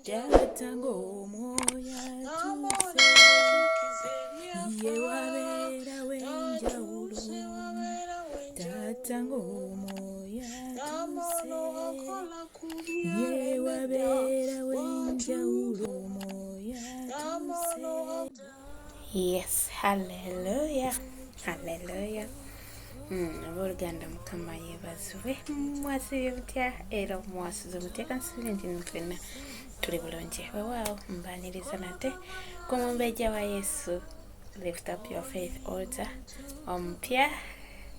Taata ng'omwoyo atuuse, ye wabeera w'enjawulo. Taata ng'omwoyo atuuse, ye wabeera w'enjawulo. Omwoyo atuuse. Yes, hallelujah, hallelujah. Abooluganda Mukama yeebazibwe. Mwasiibye mutya era mwasuze mutya? Kansuubire nti nno ffenna tuli bulungi. Weewaawo mbaaniriza nate ku Mumbejja wa Yesu Lift Up Your Faith Altar omupya.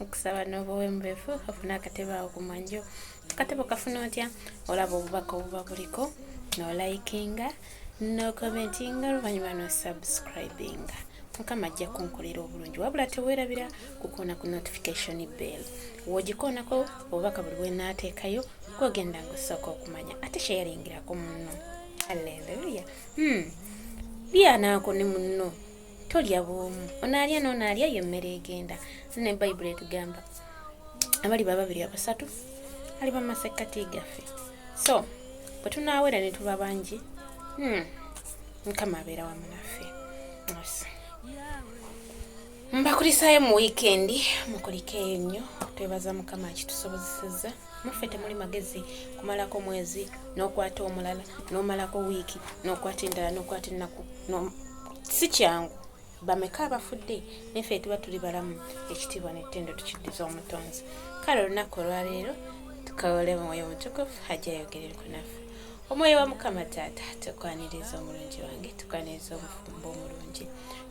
Nkusaba n'obuwembeefu ofune akatebe awo ku mwanjo. Akatebe okafuna otya? Olaba obubaka obuba buliko n'olayikinga n'okomentinga, oluvannyuma n'osubscribinga. Mukama ajja kunkolera obulungi. Wabula teweerabira kukoona ku notification bell. W'ogikoonako, obubaka buli bwenaateekayo gwogenda ng'osooka okumanya, ate sharingirako munno. Halleluya. Lyanaako ne munno, tolya bwomu. Onaalya n'onaalya, yo emmere egenda. Ne Bayibuli etugamba abali bababiri abasatu aliba mu masekkati gaffe. So bwe tunaawera ne tuba bangi, Mukama abeera wamu naffe. Yes. Mbakulisaayo mu wiikendi, mukulikeeyo nnyo. Twebaza Mukama akitusobozesezza. Muffe temuli magezi kumalako mwezi n'okwata omulala, n'omalako wiiki n'okwata endala, n'okwata ennaku. Si kyangu. Bameka abafudde, neffe tuba tuli balamu. Ekitiibwa n'ettendo tukiddiza Omutonzi. Kale olunaku olwaleero tukawole Omwoyo Omutukuvu ajja ayogerereko naffe. Omwoyo wa Mukama Taata, tukwaniriza omulungi wange, tukwaniriza obufumbo omulungi.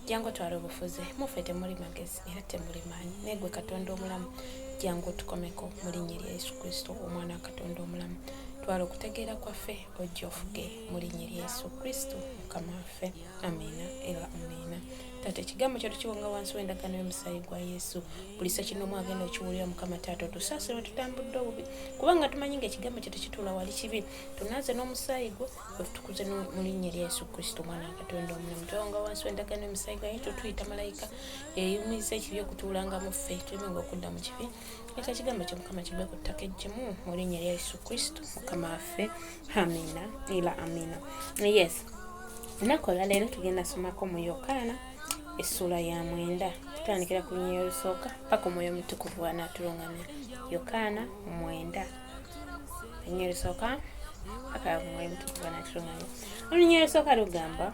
Jangu otwale obufuzi. Muffe temuli magezi era temuli maanyi, naye gwe Katonda omulamu, jangu otukomeko mu linnya erya Yesu Kristo, omwana wa Katonda omulamu. Twala okutegeera kwaffe, ojja ofuge mu linnya erya Yesu Kristo Mukama waffe. Amiina era amiina. Taata, ekigambo kyo tukiwonga wansi w'endagaano y'omusaayi gwa Yesu. Buli ssekinnoomu agenda okiwulira, Mukama Taata, otusaasire we tutambudde obubi, kubanga tumanyi ng'ekigambo kyo tekituula wali kibi. Tunaaze n'omusaayi gwo, otutukuze mu linnya erya Yesu Kristo, omwana wa Katonda omulamu. Twewonga wansi w'endagaano y'omusaayi gwa Yesu. Tuyita malayika eyumiza ekibi okutuulanga mu ffe, tulemenga okudda mu kibi. Leka ekigambo kyo, Mukama, kigwe ku ttaka eggimu mu linnya erya Yesu Kristo Mukama waffe. Amiina era amiina. Yes, olunaku olwaleero tugenda somako mu Yokaana essuula ya 9. Tutandikira ku lunyiriri olusooka paka Omwoyo Omutukuvu anaatulungamya. Yokaana 9, olunyiriri olusooka paka Omwoyo Omutukuvu anaatulungamya. Olunyiriri olusooka lugamba,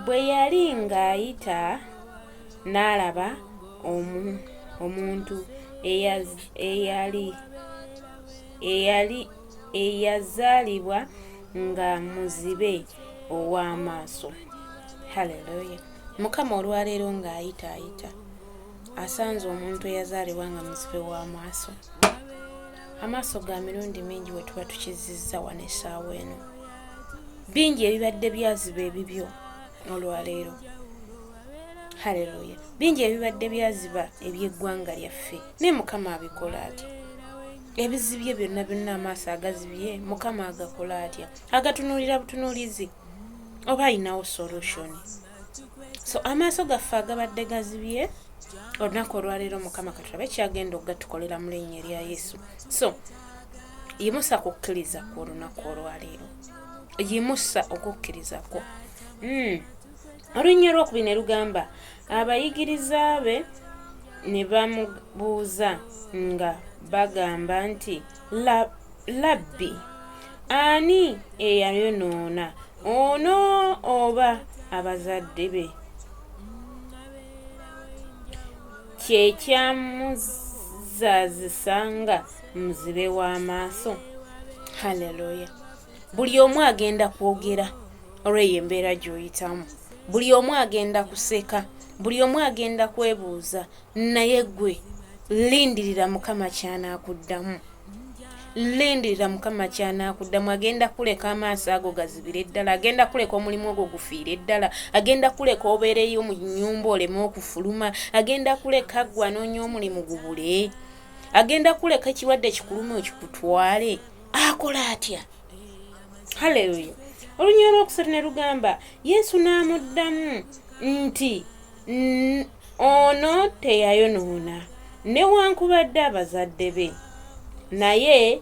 Bwe yali ng'ayita n'alaba omuntu eyali eyazaalibwa nga muzibe ow'amaaso. Haleluya! Mukama olwaleero ng'ayita ayita asanze omuntu eyazaalibwa nga muzibe w'amaaso. Amaaso ga mirundi mingi we tuba tukizizza wano essaawa eno. Bingi ebibadde byaziba ebibyo olwaleero. Haleluya! Bingi ebibadde byaziba eby'eggwanga lyaffe, naye Mukama abikola atya? Ebizibye byonna byonna, amaaso agazibye, Mukama agakola atya? Agatunuulira butunuulizi oba ayinawo solution? So amaaso gaffe agabadde gazibye, olunaku olwaleero Mukama katulabe kyagenda okugatukolera mu linnya erya Yesu. So yimusa kukkiriza ku olunaku olwaleero, yimusa okukkiriza kwo. Olunyiriri olwokubiri ne lugamba, abayigiriza be ne bamubuuza nga bagamba nti, "Labbi, ani eyayonoona, ono oba abazadde be, kyekyamuzaazisa nga muzibe w'amaaso?" Haleluya! Buli omu agenda kwogera olw'eyo embeera gy'oyitamu, buli omu agenda kuseka, buli omu agenda kwebuuza, naye gwe lindirira Mukama kyanaakuddamu. Lindirira Mukama kyanaakuddamu. Agenda kuleka amaaso ago gazibire ddala? Agenda kuleka omulimu ogwo gufiire ddala? Agenda kuleka obeereyo mu nnyumba oleme okufuluma? Agenda kuleka gwe anoonya omulimu gubule? Agenda kuleka ekirwadde kikulume okikutwale? Akola atya? Haleluya! Olunyiriri olwokusatu ne lugamba, Yesu n'amuddamu nti, "Ono teyayonoona newankubadde abazadde be, naye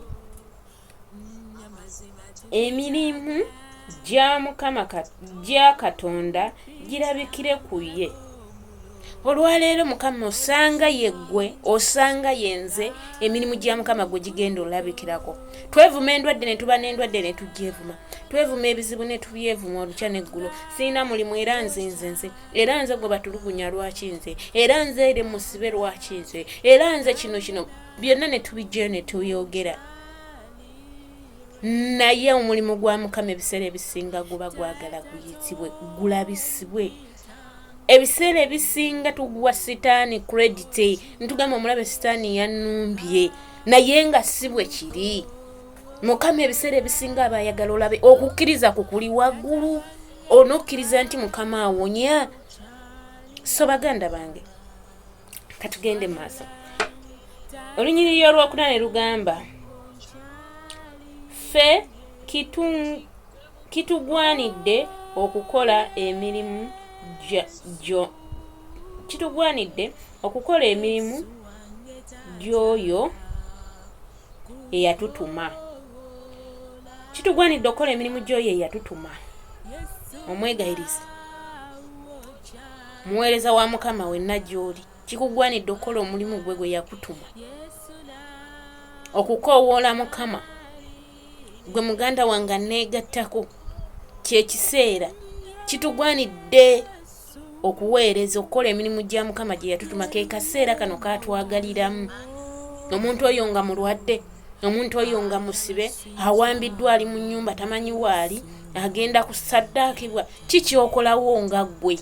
Emirimu gya Mukama gya Katonda girabikire ku ye. Olwaleero Mukama osanga ye ggwe, osanga ye nze, emirimu gya Mukama gwe gigenda olabikirako. Twevuma endwadde ne tuba n'endwadde ne tugyevuma. Twevuma ebizibu ne tubyevuma olukya n'eggulo. Sirina mulimu era nze nze nze. Era nze gwe batulugunya lwaki nze? Era nze eri musibe lwaki nze? Era nze kino kino. Byonna ne tubijjayo ne tubyogera. Naye omulimu gwa Mukama ebiseera ebisinga guba gwagala guyitibwe, gulabisibwe. Ebiseera ebisinga tuguwa sitaani credit, ntugamba omulabe sitaani yannumbye, naye nga si bwe kiri. Mukama ebiseera ebisinga aba ayagala olabe okukkiriza ku kuli waggulu, onokkiriza nti Mukama awonya. So baganda bange, katugende mu maaso. Olunyiriri olwokuna ne lugamba, ffe kitugwanidde okukola emirimu gyo kitugwanidde okukola emirimu gy'oyo eyatutuma. Kitugwanidde okukola emirimu gy'oyo eyatutuma. Omwegayirizi, muweereza wa Mukama wenna gy'oli, kikugwanidde okukola omulimu gwe gwe yakutuma, okukoowoola Mukama. Gwe muganda wange anneegattako, kye kiseera kitugwanidde okuweereza, okukola emirimu gya Mukama gye yatutuma. Ke kaseera kano kaatwagaliramu. Omuntu oyo nga mulwadde, omuntu oyo nga musibe, awambiddwa, ali mu nnyumba tamanyi waali, agenda kusaddaakibwa, ki ky'okolawo nga ggwe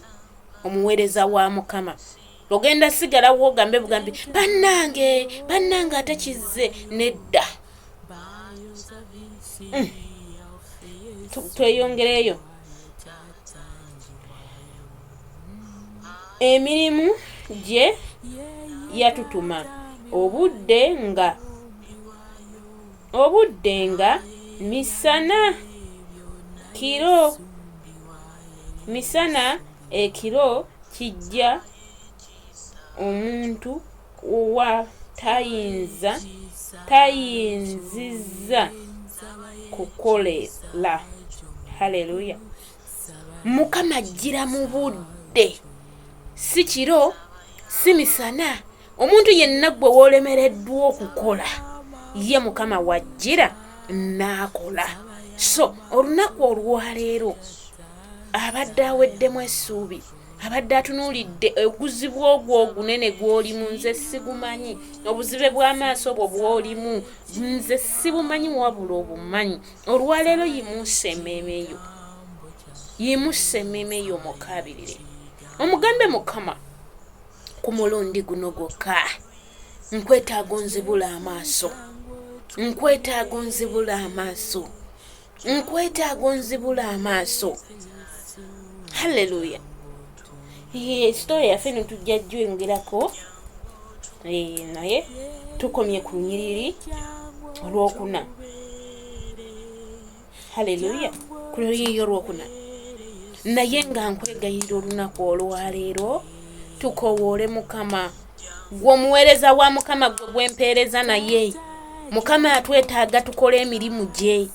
omuweereza wa Mukama? Ogenda sigalawo ogambe bugambi bannange, bannange ate kizze? Nedda. Tweyongereyo. Emirimu gye yatutuma obudde nga misana kiro, misana ekiro kijja omuntu wa tayinzizza kukolera. Haleluya. Mukama ajjira mu budde, si kiro, si misana. Omuntu yenna gwe woolemereddwa okukola, ye Mukama wajjira n'akola. So olunaku olwaleero abadde aweddemu essuubi, abadde atunuulidde oguzibu ogwo ogunene gw'olimu, nze sigumanyi. Obuzibe bw'amaaso obwo bw'olimu nze sibumanyi, wabula obumanyi. Olwaleero yimusa emmeeme yo, yimusa emmeeme yo, omukaabirire, omugambe, Mukama, ku mulundi guno gwokka nkwetaaga onzibula amaaso, nkwetaaga onzibula amaaso, nkwetaaga onzibula amaaso. Halleluya. Story yaffe eno tujja jyongerako, naye tukomye ku lunyiriri olwokuna. Halleluya, ku lunyiriri olwokuna. Naye nga nkwegayirira olunaku olwaleero tukowoole Mukama. Gwe omuweereza wa Mukama, gwe gwempeereza naye, Mukama atwetaaga tukole emirimu gye,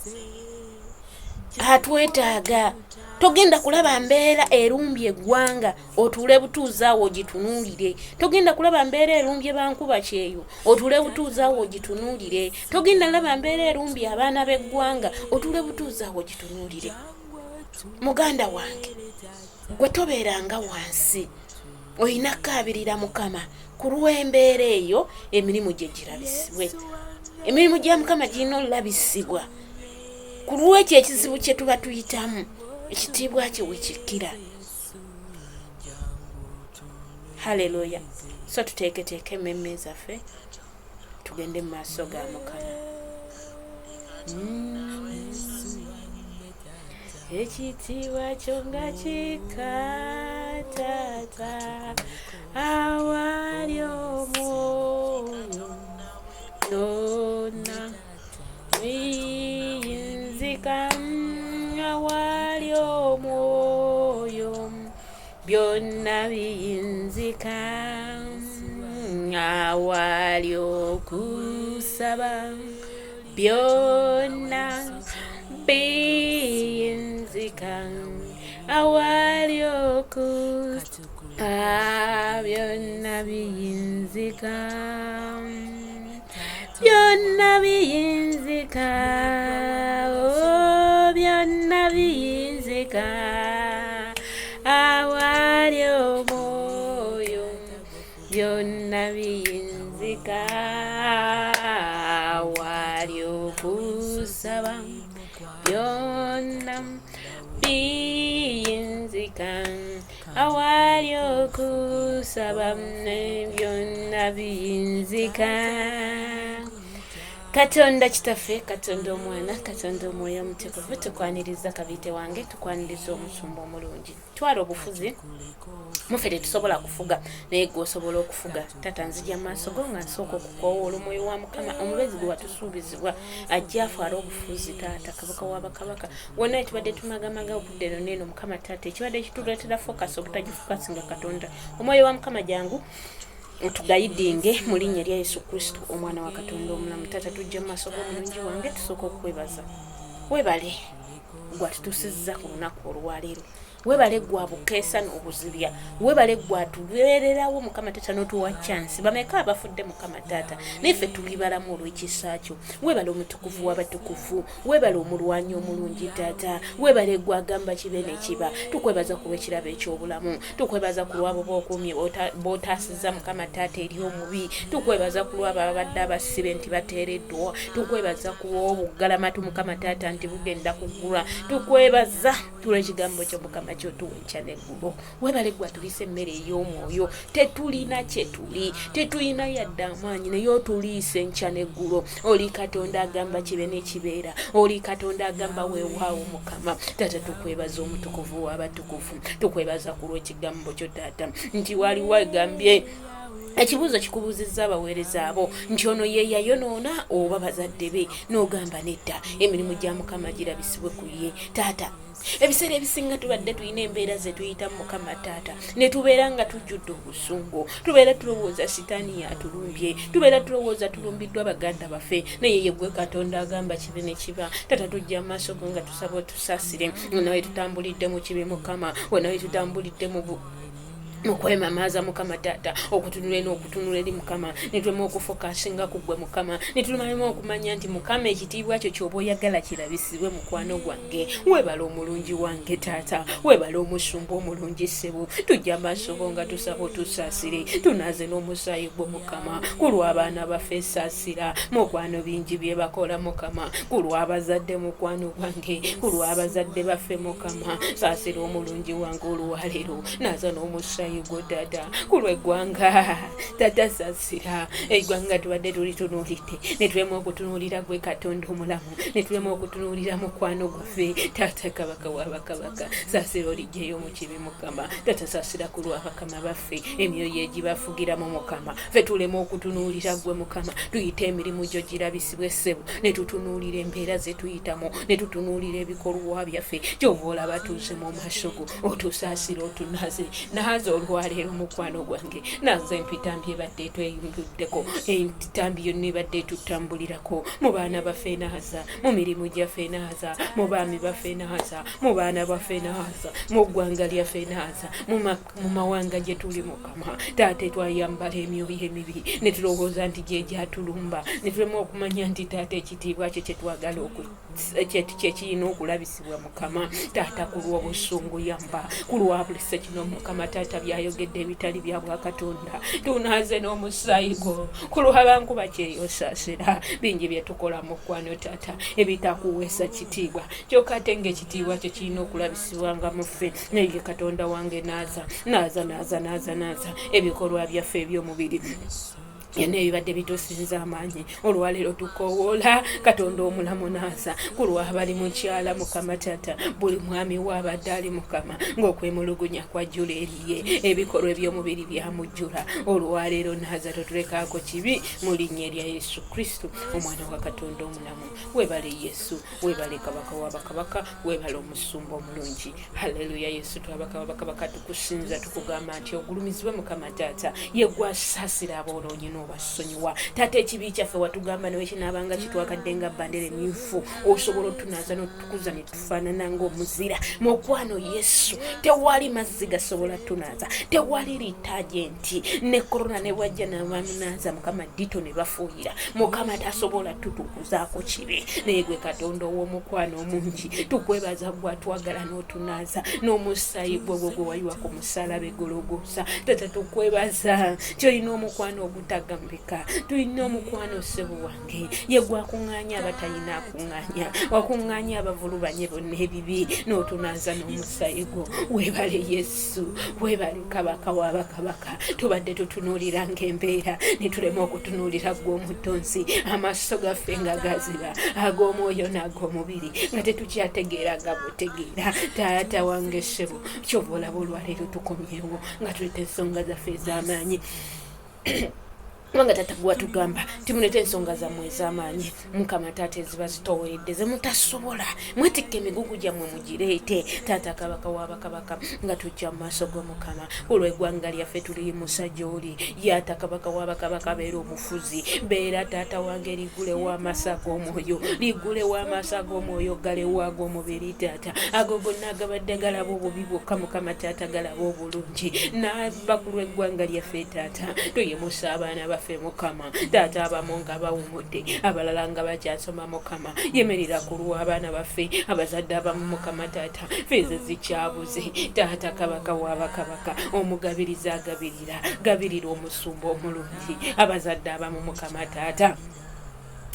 atwetaaga. Togenda kulaba mbeera erumbye eggwanga otuule butuuzi awo ogitunuulire. Togenda kulaba mbeera erumbye bankuba kyeyo otuule butuuzi awo ogitunuulire. Togenda laba mbeera erumbye abaana b'eggwanga otuule butuuzi awo ogitunuulire. Muganda wange, gwe tobeeranga wansi, olina kukaabirira Mukama ku lw'embeera eyo, emirimu gye girabisibwe. Emirimu gya Mukama girina olabisibwa ku lw'ekyo ekizibu kye tuba tuyitamu, ekitiibwa kye wekikkira. Haleluya. So tuteeketeeke emmemme zaffe, tugende mu maaso ga Mukama. Ekitiibwa kyo nga kika, Taata, awali omwoyo byonna biyinzika, awali omwoyo byonna biyinzika, awali okusaba byonna. Biyinzika awali oku byonna biyinzika, byonna biyinzika, oh, byonna biyinzika awali omwoyo, byonna biyinzika awali okusaba, byonna biyinzika awali okusaba, byonna biyinzika. Katonda Kitaffe, Katonda Omwana, Katonda Omwoyo Omutukuvu, tukwaniriza kabiite wange, tukwaniriza omusumba omulungi. Twala obufuzi muffe, tetusobola kufuga, naye gwe osobola okufuga. Taata, nzija mu maaso go nga nsooka okukoowoola omwoyo wa Mukama omubeezi gwe watusuubizibwa ajja afwale obufuzi. Taata, kabaka wa bakabaka, wonna etubadde tumagamaga obudde eno neeno, Mukama taata, ekibadde kituleetera focus obutagifokasinga, Katonda omwoyo wa Mukama, jangu otuguidinge mu linnya erya Yesu Kristo, omwana wa Katonda omulamu. Taata, tujja mu maaso g'omulungi wange, tusooka okukwebaza. Webale gwatutuusizza ku lunaku olwaleero, webale gwa bukeesa n'obuzibya, webale gwatubeererawo Mukama taata n'otuwa chance. Bameka abafudde, Mukama taata, naye ffe tuli balamu olw'ekisa kyo. Webale omutukuvu w'abatukuvu, webale omulwanyi omulungi. Taata, webale gwagamba kibe nekiba. Tukwebaza ku lw'ekirabo eky'obulamu, tukwebaza ku lwabo b'okuumye b'otaasizza, Mukama taata, eri omubi. Tukwebaza ku lwabo ababadde abasibe nti bateereddwa. Tukwebaza ku lw'obuggalamatu, Mukama taata, nti bugenda kuggulwa. Tukwebaza tulw'ekigambo kyo, Mukama, kyotuwa enkya n'eggulo. Webale gwe atuliisa emmere ey'omwoyo. Tetulina kyetuli, tetulina yadde amaanyi, naye otuliisa enkya n'eggulo. Oli Katonda agamba kibe n'ekibeera, oli Katonda agamba weewaawo. Mukama taata, tukwebaza omutukuvu w'abatukuvu, tukwebaza ku lw'ekigambo kyo taata, nti waliwo agambye ekibuuzo kikubuuzizza abaweereza abo nti ono ye yayonoona oba bazadde be, n'ogamba nedda, emirimu gya Mukama girabisibwe ku ye. Taata, ebiseera ebisinga tubadde tulina embeera ze tuyitamu, Mukama taata, ne tubeera nga tujjudde obusungu, tubeera tulowooza sitaani yatulumbye, tubeera tulowooza tulumbiddwa baganda baffe, naye ye gwe Katonda agamba kibe ne kiba. Taata, tujja mu maaso go nga tusaba otusaasire nawe tutambulidde mu kibi, Mukama, wenawe tutambulidde mu mukwemamaaza, Mukama taata, okutunula eno, okutunula eri, Mukama, netulema okufokasinga ku ggwe, Mukama, netulema okumanya nti, Mukama, ekitiibwa kyo kyoba oyagala kirabisibwe. Mukwano gwange, webala omulungi wange taata, webala omusumba omulungi ssebo. Tujja maaso go nga tusaba otusaasire, tunaaze n'omusaayi gwo, Mukama, ku lw'abaana baffe. Saasira, mukwano, bingi bye bakola, Mukama, ku lw'abazadde, mukwano gwange, ku lw'abazadde baffe. Mukama, saasira omulungi wange olwaleero, naaza n'omusaayi gwo taata, ku lw'eggwanga. Taata, saasira eggwanga. Tubadde tulitunuulidde ne tulema okutunuulira gwe Katonda omulamu, ne tulema okutunuulira mukwano gwaffe taata, kabaka w'abakabaka. Saasira oligyeyo mu kibi, Mukama taata. Saasira ku lw'abakama baffe, emyoyo egibafugiramu, Mukama. Ffe tulema okutunuulira gwe, Mukama, tuyite emirimu gyo girabisibwe ssebo, ne tutunuulira embeera ze tuyitamu, ne tutunuulira ebikolwa byaffe. Kyova olaba tuze mu maaso go, otusaasira, otunaze. Naaza olwaleero, mukwano gwange, naaza empitambi ebadde etweyimbuddeko, empitambi yonna ebadde etutambulirako mu baana baffe. Naaza mu mirimu gyaffe, naaza mu baami baffe, naaza mu baana baffe, naaza mu ggwanga lyaffe, naaza mu mawanga gye tuli. Mukama taata, twayambala emyoyo emibi ne tulowooza nti gye gyatulumba, ne tulema okumanya nti taata, ekitiibwa kyo kyetwagala kyekirina okulabisibwa. Mukama taata, ku lw'obusungu yamba, ku lwa buli sekino, Mukama taata, byayogedde ebitali bya bwakatonda, tunaaze n'omusaayi gwo. Ku lw'abankuba kyeyosaasira bingi bye tukola, mukwano taata, ebitakuweesa kitiibwa, kyokka ate ng'ekitiibwa kyo kirina okulabisibwanga mu ffe. Naye Katonda wange, naaza, naaza, naaza, naaza, naaza ebikolwa byaffe eby'omubiri byonna ebibadde bitusinza amaanyi. Olwaleero tukowoola Katonda omulamu, naaza ku lwabali mukyala, Mukama taata, buli mwami waabadde ali, Mukama, ng'okwemulugunya kwajjula eriye, ebikolwa eby'omubiri byamujjula. Olwaleero naaza, totulekaako kibi, mu linnya erya Yesu Kristo, omwana wa Katonda omulamu. Webale Yesu, webale kabaka wa bakabaka, webale omusumba omulungi. Haleluya. Yesu twabaka wabakabaka, tukusinza, tukugamba nti ogulumizibwe. Mukama taata, ye gwasaasira aboolonyi. n'obasonyiwa. Taata, ekibi kyaffe watugamba newe kinaabanga kitwakadde nga bandera emyufu, osobola otunaaza n'otukuza ne tufaanana ng'omuzira. Mukwano Yesu, tewali mazzi gasobola tunaaza, tewali litagenti ne korona ne bwajja nabamunaaza Mukama dito ne bafuuyira. Mukama tasobola tutukuzaako kibi, naye gwe Katonda ow'omukwano omungi, tukwebaza gwe atwagala n'otunaaza n'omusaayi gwe gwe gwe wayiwa ku musalaba egologoosa. Tata, tukwebaza kyolina omukwano ogutagambika. Tulina omukwano, ssebo wange, ye gwakuŋŋaanya abatalina akuŋŋaanya, wakuŋŋaanya abavulubanye bonna ebibi n'otunaaza n'omusaayi gwo. Weebale Yesu, weebale Kabaka w'abakabaka. Tubadde tutunuulira ng'embeera ne tulema okutunuulira ggwe Omutonzi. Amaaso gaffe nga gaziba, ag'omwoyo n'ag'omubiri, nga tetukyategeera nga bwetegeera. Taata wange, ssebo, kyova olaba olwaleero tukomyewo nga tuleeta ensonga zaffe ez'amaanyi, kubanga taata gwe watugamba timuleta ensonga zammwe ez'amaanyi, Mukama taata, eziba zitoweredde ze mutasobola, mwetikka emigugu gyammwe mugireete. Taata Kabaka w'abakabaka, nga tujja mu maaso g'Omukama olw'eggwanga lyaffe, tuliyimusa gy'oli. Yaata Kabaka w'abakabaka, beera omufuzi, beera taata wange, ligulewo amaaso ag'omwoyo, ligulewo amaaso ag'omwoyo, galewo ag'omubiri. Taata, ago gonna agabadde galaba obubi bwokka, Mukama taata, galaba obulungi. Naba ku lw'eggwanga lyaffe, taata, tuyimusa abaana baffe, Mukama taata, abamu nga bawumudde, abalala nga bakyasoma. Mukama, yemerera ku lw'abaana baffe. Abazadde abamu, Mukama taata, fees zikyabuze. Taata Kabaka w'abakabaka, omugabiriza agabirira, gabirira omusumba omulungi. Abazadde abamu, Mukama taata,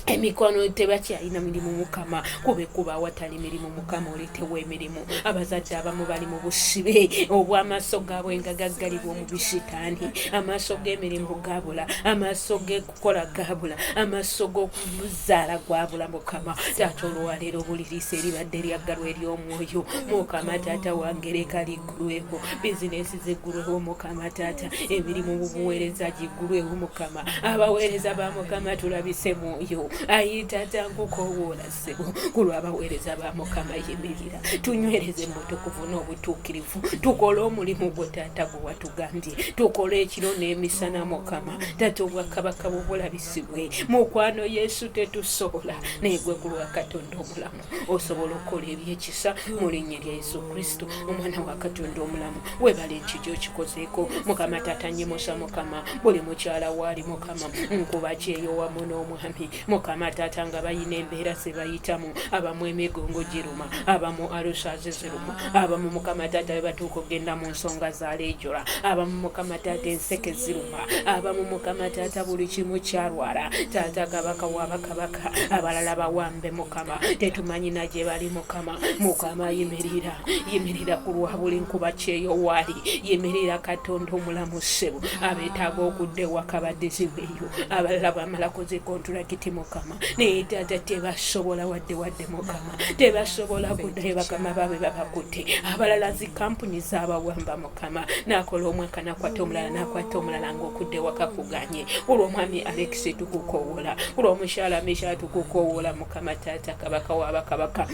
emikono tebakyalina mirimu. Mukama, kube kuba awatali mirimu, Mukama, oleetewo emirimu. Abazadde abamu bali mu busibe obw'amaaso gaabwe nga gaggalibwa omubisitaani. Amaaso g'emirimu gabula, amaaso g'ekukola gabula, amaaso g'okuzaala gwabula. Mukama taata, olwaleero buli liiso eribadde lyaggalwa ery'omwoyo, Mukama taata wange, leka liggulweho. Bizinesi ziggulweho, Mukama taata. Emirimu mu buweereza giggulweho, Mukama. Abaweereza ba Mukama tulabise mwoyo. Ayi taata, nkukowoola ssebo ku lw'abaweereza ba Mukama. Yimirira, tunywereze mu butukuvu n'obutuukirivu, tukole omulimu gwo taata gwe watugambye tukole ekiro n'emisana. Mukama taata, obwakabaka bwo bulabisibwe. Mukwano Yesu, tetusobola, naye gwe ku lwa Katonda omulamu osobola okukola ebyekisa. Mu linnya lya Yesu Kristo, omwana wa Katonda omulamu, webale nti gyokikozeeko. Mukama taata, nyimusa, Mukama, buli mukyala waali. Mukama, nkuba kyeyo wamu n'omwami, Mukama taata, nga bayina embeera ze bayitamu. Abamu emigongo giruma, abamu alusazi ziruma, abamu, Mukama taata, bwe batuuka okugenda mu nsonga za leejora, abamu, Mukama taata, enseke ziruma, abamu, Mukama taata, buli kimu kyalwala. Taata Kabaka w'abakabaka, abalala bawambe, Mukama, tetumanyi na gye bali. Mukama, Mukama, yimirira, yimirira ku lwa buli nkuba kyeyo waali. Yimirira, Katonda omulamu, ssebo. Abeetaaga okudda ewaka baddizibweyo. Abalala bamalako zi kontulakiti, Mukama, naye taata tebasobola wadde wadde, Mukama, tebasobola kuddayo, bakama baabwe babakutte. Abalala zi kampuni zabawamba, Mukama, nakola omwaka nakwata omulala, nakwata omulala, ng'okudda ewaka kuganye. Olw'omwami Alex tukukowoola, olw'omukyala Misha tukukowoola. Mukama taata, Kabaka w'abakabaka,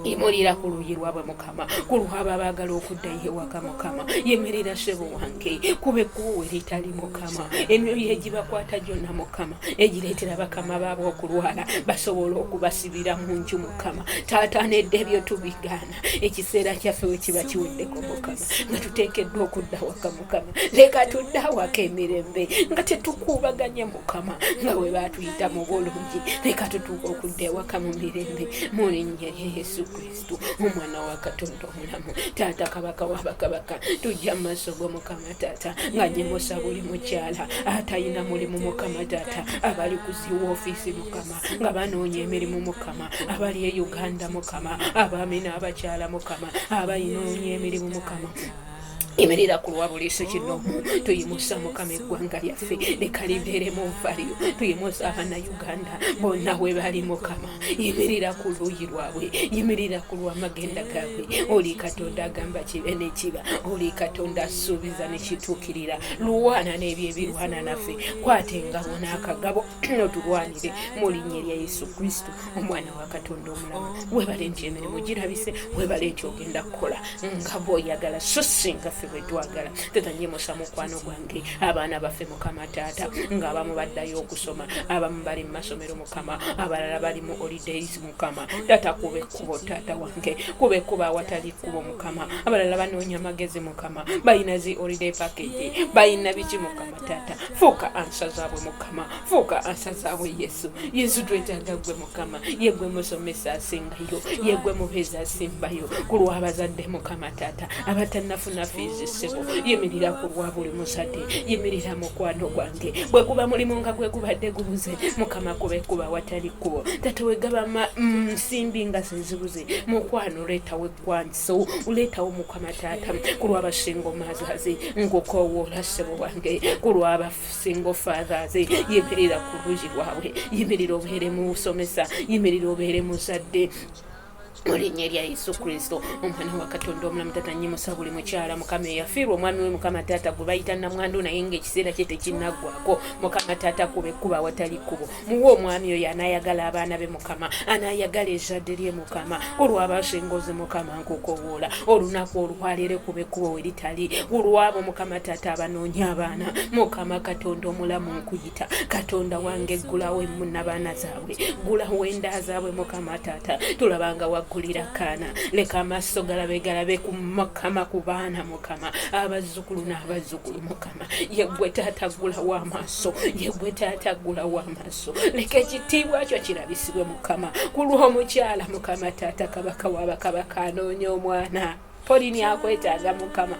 yimirira ku luuyi lwabwe. Mukama, ku lwabo abaagala okuddayo ewaka, Mukama, yimirira ssebo wange, kuba ekkubo we litali. Mukama, emyoyo egibakwata gyonna, Mukama, egireetera bakama baabwe okulwala basobola okubasibira mu nju, Mukama taata, nedda, ebyo tubigaana. Ekiseera kyaffe we kiba kiweddeko, Mukama, nga tuteekeddwa okudda waka, Mukama, leka tudde awaka emirembe nga tetukuubaganye. Mukama, nga we baatuyita mu bulungi, leka tutuuke okudda ewaka mu mirembe, mu linnya lya Yesu Kristo, omwana wa Katonda omulamu. Taata Kabaka w'abakabaka, tujja mu maaso go, Mukama taata, nga nyimusa buli mukyala atalina mulimu, Mukama taata, abali ku ziwoofiisi, Mukama, nga banoonya emirimu, Mukama, abali e Uganda, Mukama, abaami n'abakyala, Mukama, abayinoonya emirimu. Mukama, yimirira ku lwa buli kinoomu. Tuyimusa, Mukama, eggwanga lyaffe, leka libeeremu value. Tuyimusa Abannayuganda bonna we bali. Mukama, yimirira ku luuyi lwabwe, yimirira ku lw'amagenda gaabwe. Oli Katonda agamba kibe ne kiba, oli Katonda asuubiza ne kituukirira. Lwana n'ebyo ebirwana naffe, kwata engabo n'akagabo otulwanire, mu linnya erya Yesu Kristo, omwana wa Katonda omulamu. Webale nti emirimu girabise, webale nti ogenda kukola nga bw'oyagala, so singa ffe. bwe twagala. Taata, nyimusa mukwano gwange, abaana baffe, Mukama Taata, ng'abamu baddayo okusoma, abamu bali mu masomero, Mukama, abalala bali mu holidays. Mukama Taata, kuba ekkubo. Taata wange, kuba ekkubo awatali kkubo, Mukama. Abalala banoonya amagezi, Mukama, balina zi holiday package, balina biki. Mukama Taata, fuuka answer zaabwe. Mukama, fuuka answer zaabwe. Yesu, Yesu, twetaaga gwe, Mukama. Ye gwe musomesa asingayo, ye gwe mubeezi asimbayo. Ku lw'abazadde, Mukama Taata, abatannafuna fiizi, ssebo, yimirira ku lwa buli muzadde. Yimirira, mukwano gwange, bwe guba mulimu nga gwe gubadde gubuze, Mukama, kuba ekkubo awatali kkubo. Taata, we gaba nsimbi nga zezibuze, mukwano, leetawo eggwanso, leetawo, Mukama Taata. Ku lw'aba single mothers, nkukowoola, ssebo wange. Ku lw'aba single fathers, yimirira ku lugi lwabwe. Yimirira obeere musomesa, yimirira obeere muzadde, mu linnya erya Yesu Kristo, omwana wa Katonda omulamu. Taata, nyimusa buli mukyala, Mukama, eyafiirwa omwami we, Mukama Taata, gwe bayita namwandu, naye ngaekiseera kye tekinnaggwako. Mukama Taata, kuba ekkubo awatali kkubo. Muwe omwami oyo anaayagala abaana be, Mukama, anaayagala ezzadde lye, Mukama. Olw'aba singles, Mukama, nkukowoola olunaku olwaleero, kuba ekkubo we litali. Olwabo, Mukama Taata, abanoonya abaana, Mukama Katonda omulamu, nkuyita. Katonda wange, ggulawo emunabaana zaabwe, ggulawo enda zaabwe. Mukama Taata, tulabanga waggulira Kaana, leka amaaso galabe, galabe ku Mukama, ku baana, Mukama, abazzukulu n'abazzukulu. Mukama, yeggwe Taata, ggulawo amaaso. Yeggwe Taata, ggulawo amaaso. Leka ekitiibwa kyo kirabisibwe, Mukama, ku lw'omukyala, Mukama Taata, kabaka w'abakabaka, anoonya omwana. Polini akwetaaga, Mukama.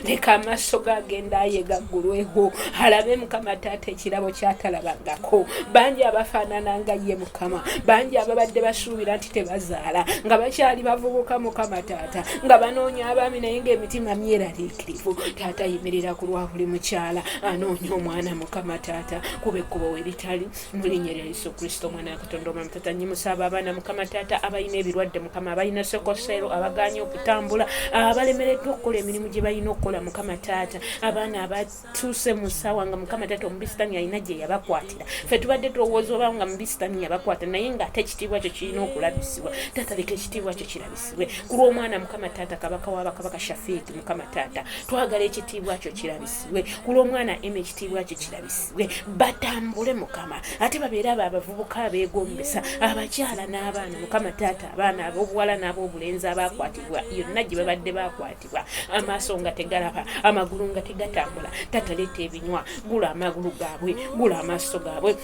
Leka amaaso gagenda aye gaggulweho, alabe, Mukama Taata, ekirabo kyatalabangako. Bangi abafaanana nga ye, Mukama, bangi ababadde basuubira nti tebazaala nga bakyali bavubuka, Mukama Taata, nga banoonya abaami naye ng'emitima myeraliikirivu. Taata, yimirira ku lwa buli mukyala anoonya omwana. Mukama Taata, kuba ekkubo we litali, mu linnya lya Yesu Kristo, omwana wa Katonda omulamu. Taata, nyimusa abaana, Mukama Taata, abalina ebirwadde, Mukama, abalina sickle cell, abagaanye okutambula, abalemereddwa okukola emirimu gye balina okukola. Mukama Taata, abaana abatuuse mu ssaawa nga, Mukama Taata, omubisitani alina gye yabakwatira. Ffe tubadde tulowooza oba nga mubisitani yabakwata, naye ng'ate ekitiibwa kyo kirina okulabisibwa. Taata, leka ekitiibwa kyo kirabisibwe ku lw'omwana, Mukama Taata, kabaka w'abakabaka, Shafiiki. Mukama Taata, twagala ekitiibwa kyo kirabisibwe ku lw'omwana Ema. Ekitiibwa kyo kirabisibwe, batambule, Mukama, ate babeere abo abavubuka abeegombesa abakyala n'abaana. Mukama Taata, abaana ab'obuwala n'ab'obulenzi abakwatibwa yonna gye babadde bakwatibwa, amaaso nga tegalaba, amagulu nga tegatambula, Taata, leeta ebinywa, gula amagulu gaabwe, gula amaaso gaabwe,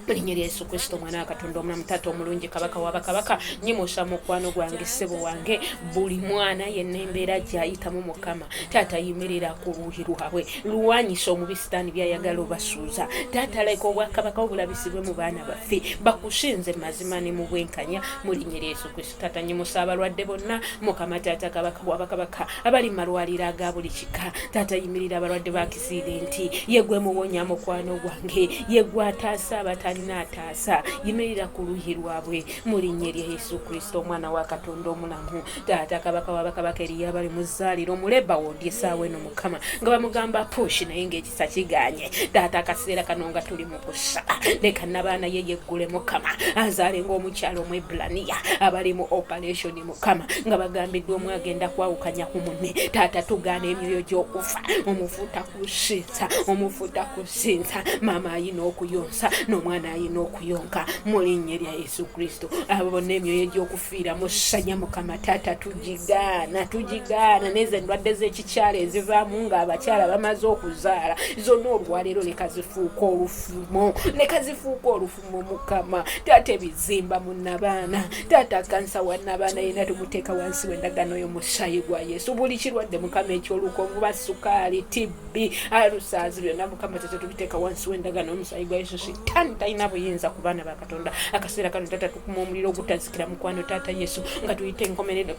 mu linnya lya Yesu Kristo, omwana wa Katonda omulamu. Taata omulungi, kabaka w'abakabaka, nyimusa mukwano gwange, ssebo wange, buli mwana yenna embeera gy'ayitamu. Mukama Taata, yimirira ku luuyi lwabwe, lwanyisa omubisitaani byayagala obasuuza. Taata, leka obwakabaka obulabisibwe mu baana baffe, bakusinze mazima ne mu bwenkanya, mu linnya lya Yesu Kristo. Taata, nyimusa abalwadde bonna. Mukama Taata, kabaka w'abakabaka, abali mu malwaliro aga buli kika, Taata, yimirira abalwadde ba accident. Ye gwe muwonya, mukwano gwange, ye gwe ataasa abatalina ataasa. Yimirira ku luuyi lwabwe, mu linnya erya Yesu Kristo, omwana wa Katonda omulamu. Taata, kabaka w'abakabaka, eriyo abali mu zzaaliro mu labour ward essaawa eno, Mukama, nga bamugamba push, naye ng'ekisa kiganye. Taata, akaseera kano nga tuli mu kusaba, leka nabaana ye yeggule, Mukama, azaale ng'omukyalo omwebulaniya. Abali mu operation, Mukama, nga bagambiddwa omu agenda kwawukanya ku munne, Taata, tugaana emyoyo gy'okufa. Omufu takusinza, omufu takusinza. Maama ayina okuyonsa n'omwana ayina okuyonka, mu linnya erya Yesu Kristo. Abo bonna emyoyo egy'okufiira mu ssanya, Mukama Taata, tugigaana, tugigaana. Nezo endwadde z'ekikyalo ezivaamu ng'abakyala bamaze okuzaala, zonna olwaleero leka zifuuka olufumo, leka zifuuka olufumo. Mukama Taata, ebizimba mu nabaana, Taata, kansa wa nabaana yena tumuteeka wansi w'endagaano y'omusaayi gwa Yesu. Buli kirwadde, Mukama, ekyolukonvuba, sukaali, TB, ulcers, byonna, Mukama Taata, tubiteeka wansi w'endagaano y'omusaayi gwa Yesu. Sitaani talina buyinza ku baana ba Katonda akaseera kano. Taata, tukuma omuliro ogutazikira, mukwano Taata Yesu, nga tuyita enkomerero.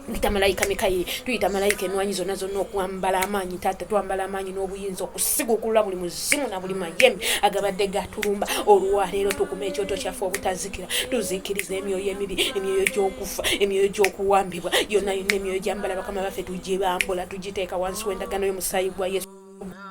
Tuyita malayika Mikayiri, tuyita malayika enwanyi zonna zonna okwambala amaanyi. Taata, twambala amaanyi n'obuyinza okusigukulula buli muzimu na buli mayembe agabadde gatulumba. Olwaleero tukuma ekyoto kyaffe obutazikira, tuzikiriza emyoyo emibi, emyoyo gy'okufa, emyoyo gy'okuwambibwa, yonna yonna emyoyo gyambala bakama baffe, tugibambula, tugiteeka wansi w'endagano y'omusaayi gwa Yesu.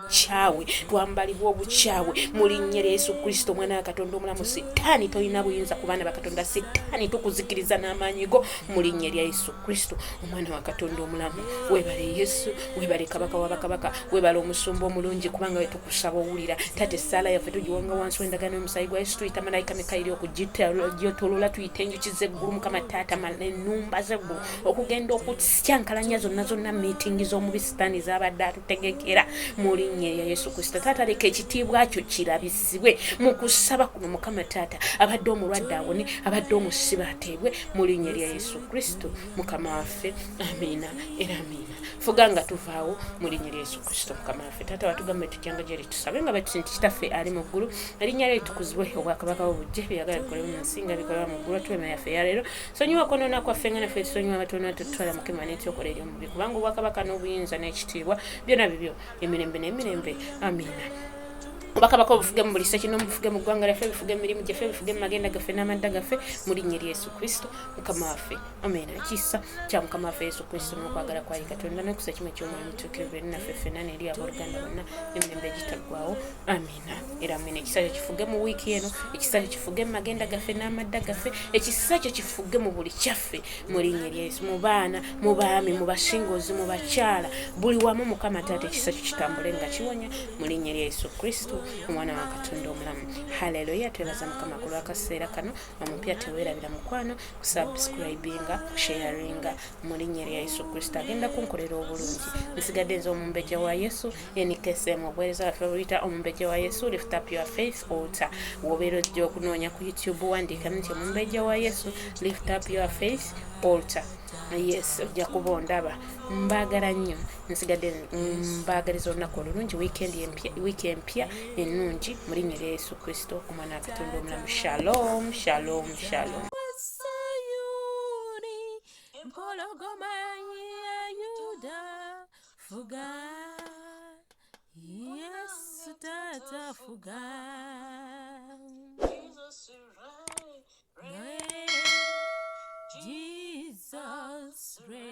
Obukyawe twambalibwa obukyawe mu linnya lya Yesu Kristo omwana wa Katonda omulamu. Sitaani tolina buyinza ku baana ba Katonda. Sitaani tukuzikiriza n'amaanyi go mu linnya lya Yesu Kristo omwana wa Katonda omulamu. Webale Yesu, webale Kabaka wa bakabaka, webale omusumba omulungi, kubanga wetukusaba owulira. Taata, essaala yaffe tugiwanga wansi w'endagaano y'omusaayi gwa Yesu. Tuyita malayika Mikayiri okugyetolola, tuyita enjuki z'eggulu, Mukama Taata, ennumba z'eggulu okugenda okukyankalanya zonna zonna miitingi z'omubi Sitaani z'abadde atutegekera mu linnya erya Yesu Kristo. Taata, leka ekitiibwa kyo kirabisibwe mu kusaba kuno. Mukama Taata, abadde omulwadde awone, abadde omusibe ateebwe mu linnya erya Yesu Kristo Mukama waffe. Amiina era amiina. Fuga nga tuvaawo mu linnya erya Yesu Kristo Mukama waffe. Taata, watugamba tujjanga gyeri tusabe nga batuti nti Kitaffe ali mu ggulu, erinnya lyo litukuzibwe, obwakabaka bwo bujje, byagala bikolebwe mu nsi nga bikolebwa mu ggulu. Tuwe emmere yaffe eyaleero, sonyiwa kwonoona kwaffe nga naffe tusonyiwa abatonoona, tututwala mukema n'ekyokola eri omubi, kubanga obwakabaka n'obuyinza n'ekitiibwa byonna bibyo emirembe n'emirembe. Amiina. Obwakabaka obufuge mu buli sekino, bufuge mu ggwanga lyaffe, bufuge mu mirimu gyaffe, bufuge mu magenda gaffe n'amadda gaffe, mu linnya erya Yesu Kristo Mukama waffe. Amiina. Ekisa kya Mukama waffe Yesu Kristo n'okwagala kwa Katonda n'okusa kimu eky'Omwoyo Omutuukirivu eri naffe ffenna n'eri abooluganda bonna emirembe egitaggwaawo. Amiina era amiina. Ekisa kyo kifuge mu wiiki eno, ekisa kyo kifuge mu magenda gaffe n'amadda gaffe, ekisa kyo kifuge mu buli kyaffe mu linnya erya Yesu, mu baana, mu baami, mu basingozi, mu bakyala, buli wamu. Mukama Taata, ekisa kyo kitambule nga kiwonya mu linnya erya Yesu Kristo omwana wa Katonda omulamu. Haleluya. Twebaza Mukama ku lw'akaseera kano. Omupya, teweerabira mukwano kusubscribinga, kusharinga mu linnya erya Yesu Kristo. Agenda kunkolera obulungi. Nsigadde nze Omumbejja wa Yesu NKSM. Obuweereza waffe buyita Omumbejja wa Yesu Lift Up Your Faith Altar. Wobeera ojja okunoonya ku YouTube, wandiika nti Omumbejja wa Yesu Lift Up Your Faith Altar. Yes, ojja kuba ondaba. Mbaagala nnyo. Nsigadde mbaagaliza olunaku olulungi, wiiki empya ennungi mu linnya erya Yesu Kristo omwana wa Katonda omulamu. Shalom, shalom, shalom. Empologoma ya Yuda, fuga Yesu Tata, fuga. Jesus reign. Jesus reign.